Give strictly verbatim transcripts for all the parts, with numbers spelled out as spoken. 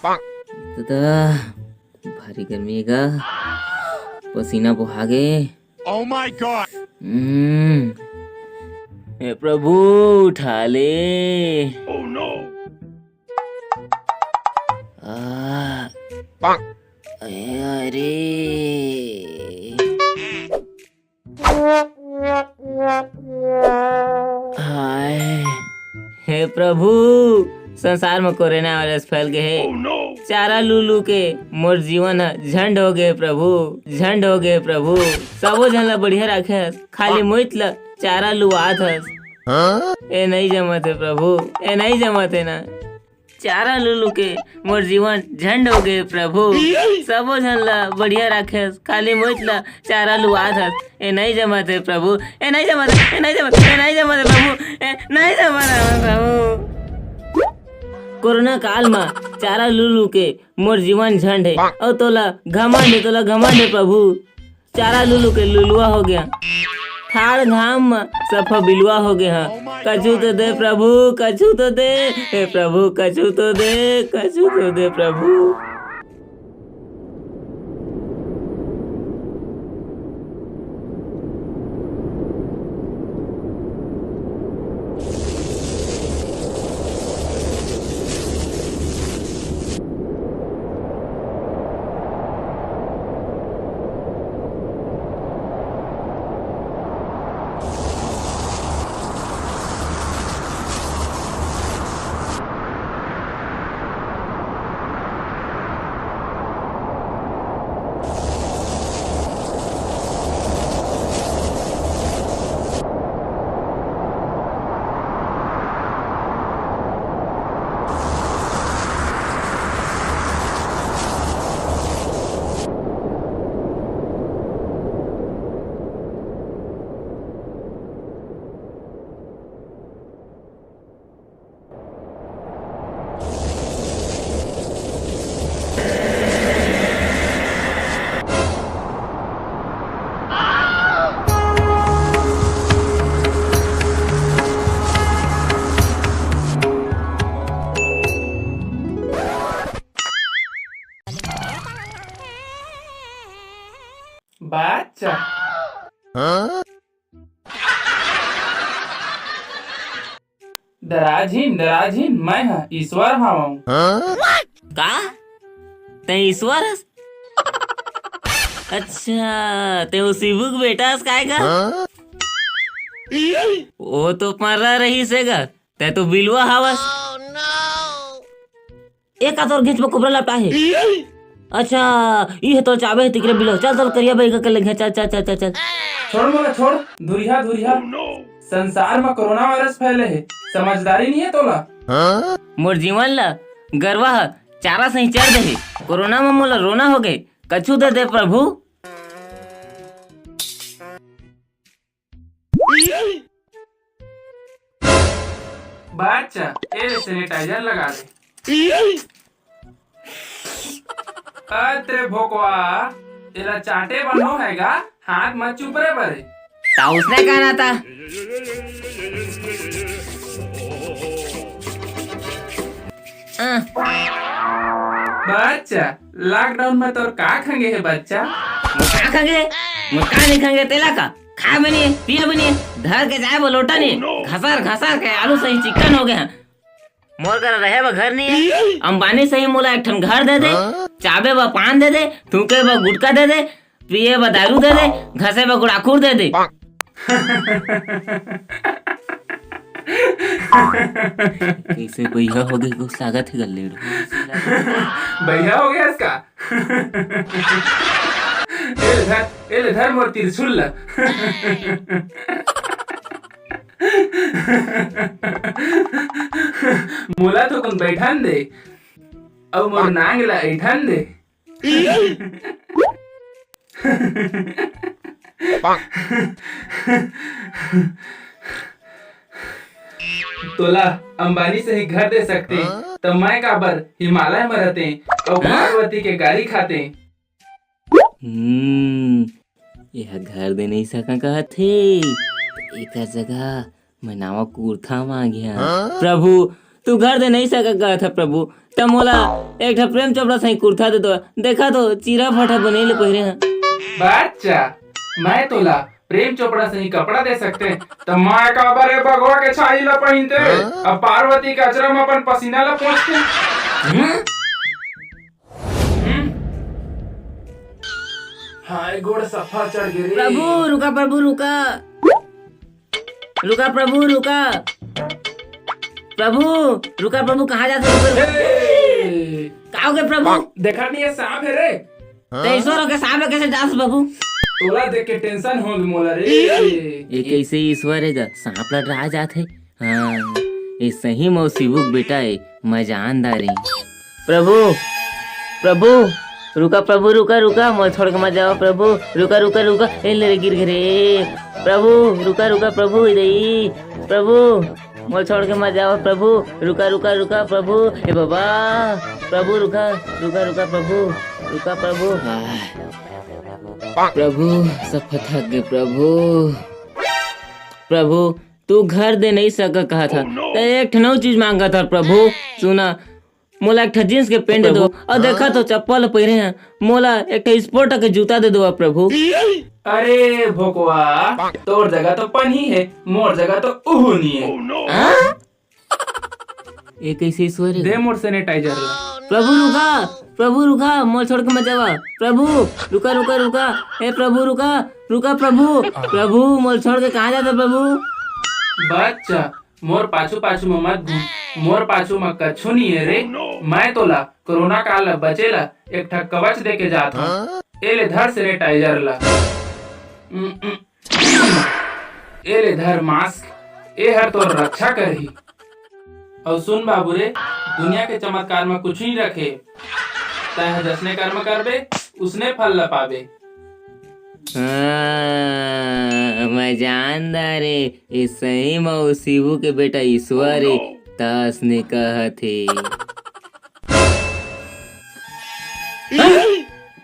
दादा, भारी गर्मी हे गा, पसीना बोहा गे। Oh my God! हम्म, हे प्रभु, उठा ले। Oh no! आ, ए, अरे। हाय। हे प्रभु, संसार म कोरोना वायरस फैल गे हे। Oh no! चारा लू लू के मोर जीवन ह झंड हो गे प्रभु, झंड हो गे प्रभु। सबो झन ला बढ़िया राखे हस, खाली मोइत ला चारा लुआत हस। हाँ? ए नइ जमत हे प्रभु, ए नइ जमत हे ना। चारा लुलु के मोर जीवन झंड हो गे प्रभु। सबो झन ला बढ़िया राखेस, खाली मोइत ला चारा लुआत हस। ए नइ जमत हे प्रभु, ए नइ जमत हे, ए नइ जमत हे, ए नइ जमत हे प्रभु, ए नइ जमत हे प्रभु। कोरोना काल म चारा लुलु के मोर जीवन झंड हे, अउ तोला घमंड हे, तोला घमंड हे प्रभु। चारा लुलु के लुलुआ हो गया, ठाड़ घाम म सफा बिलुआ हो गया। कछु तो दे प्रभु, कछु तो दे, हे प्रभु, कछु तो दे, कछु तो दे प्रभु। बाचा। हाँ? डरा झिन, डरा झिन, मैं ह ईश्वर हवं। हाँ? का? तैं ईश्वर हस? अच्छा, तैं वो शिवू के बेटा हस काय गा? हाँ? वो तो पर्रा रहिस हे गा, तैं तो बिलवा हवस। ए का तोर घेंच म कुबरा लपटा हे? अच्छा, ई हे तोर चाबे हे तिकरे बिलो। चल, चल, करिया बइगा के ले घे, चल, चल, चल, चल, चल। छोड़ मोला, छोड़, धुरिहा, धुरिहा। संसार म कोरोना वायरस फैले हे, समझदारी नइ हे तोला। मोर जीवन ल गरवा ह चारा सही चर दे हे। कोरोना म मोला रोना हो गे, कछु दे दे प्रभु। बाचा, ए ले sanitizer लगा ले। अत रे भोकवा, एला चाटे बर नो हे गा, हाथ म चुपरे बर हे। ता उसने कहना था। अ। बच्चा, lockdown में तोर का खंगे हे बच्चा? मोर का खंगे? मोर का नहीं खंगे, तेला का? खाए भी नहीं, पिए भी नहीं, धर के जाए वो लोटा नहीं, घसर घसर के आलू सही चिकन हो गए हैं। मोर करा रहे बर घर नहीं है। अंबानी सही मोला एक ठन घर दे दे, हाँ? चाबे बर पान दे दे, थूके बर गुटखा दे दे, पिए बर दारू दे दे, घसे बर गुड़ाखुर दे दे। कैसे बइहा हो गए, कुछ लागत है गल्ले। बइहा हो गया इसका। ए ले धर, ए ले धर मोर त्रिशूल ला। मोला तो कुन बैठन दे, अउ मोर नांग ला ऐठन दे। तोला अंबानी सही घर दे सकते, त मैं काबर हिमालय म रहते अउ पार्वती के गारी खाते। हम्म, एह घर दे नहीं सका कहत हे, त एकर जगह मैं नवा कुर्ता मांगिया। प्रभु, तू घर दे नहीं सकत कहत ह प्रभु, त मोला एक ठा प्रेम चोपड़ा सही कुर्ता दे दो। देखा तो चीरा फटा बने ले पहिरे हंव। बच्चा, मैं तोला प्रेम चोपड़ा सही कपड़ा दे सकते, त मैं काबर ए बघवा के छाही ला पहिनते? अब पार्वती के अचरा म अपन पसीना ला पोंछते। हम्म? हम्म? हाय, गोड़ सफा चढ़ गे रे। प्रभु, रुका प्रभु, रुका। रुका प्रभु, रुका। प्रभु, रुका प्रभु, कहाँ जात हो? हे! का हो गे प्रभु? देखा नहीं, ये सांप हे रे। त ईश्वर होके सांप ला कैसे डांस बाबू? तोला देख के टेंशन हो गे मोला रे। ये कैसे ईश्वर हे गा, सांप ला डरा जात हे। हाँ, ये सही म शिवू के बेटा हे, मैं जानदार हे। प्रभु, प्रभु, रुका प्रभु, रुका, रुका, मोला छोड़ के मत जावा प्रभु, रुका, रुका, रुका, ए ले रे गिर गे रे। प्रभु, रुका, रुका प्रभु, ए दई, प्रभु, मोला छोड़ के मत जावा प्रभु, रुका, रुका, रुका प्रभु, ए बाबा, प्रभु रुका, रुका, रुका प्रभु, रुका प्रभु। आह, प्रभु, सब थक गे प्रभु। प्रभु, तू घर दे नहीं सका कहा था, त एक ठन अउ चीज मांगा था प्रभु। सुना, मोला एक ठा जींस के पैंट दे दो। अउ देखा तो चप्पल पहिरे हंव, मोला एक ठा स्पोर्ट के जूता दे दो प्रभु। अरे भोकवा, तोर जगह तो पनही हे, मोर जगह तो उहू नी हे। हाँ? ये कैसे ईश्वर हे? दे मोर sanitizer ला। प्रभु रुका, प्रभु रुका, मोला छोड़ के मत जावा। प्रभु, रुका, रुका, रुका। हे प्रभु रुका, रुका प्रभु। प्रभु, मोला छोड़ के कहाँ जाता प्रभु? बच्चा, मोर पाछू पाछू म मत घूम, मोर पाछू म कछु नी हे रे। मैं तोला कोरोना काल ल बचे ल एक ठा कवच दे के जात हंव। ए ले धर sanitizer ल। ए ले धर mask, ए हर तोर रक्षा करही। अउ सुन बाबू रे, दुनिया के चमत्कार म कुछु नी रखे। तैं ह जसने कर्म करबे, उसने फल ल पाबे। हाँ, मैं जानदार हे, ए सही म ओ शिवू के बेटा ईश्वर हे, त असने कहत हे।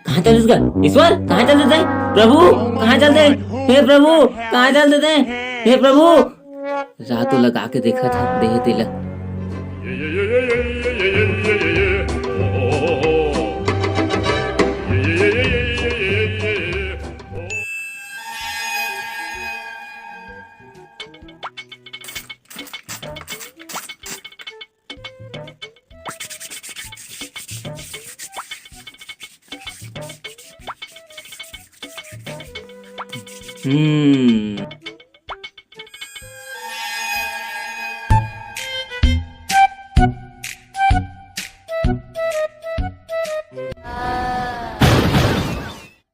कहाँ चल देते ईश्वर? कहाँ चल देते? प्रभु, कहाँ चल दे? हे प्रभु, कहाँ चल देते? हे प्रभु, रातो लगा के देखत हे, देहे तेला। हम्म,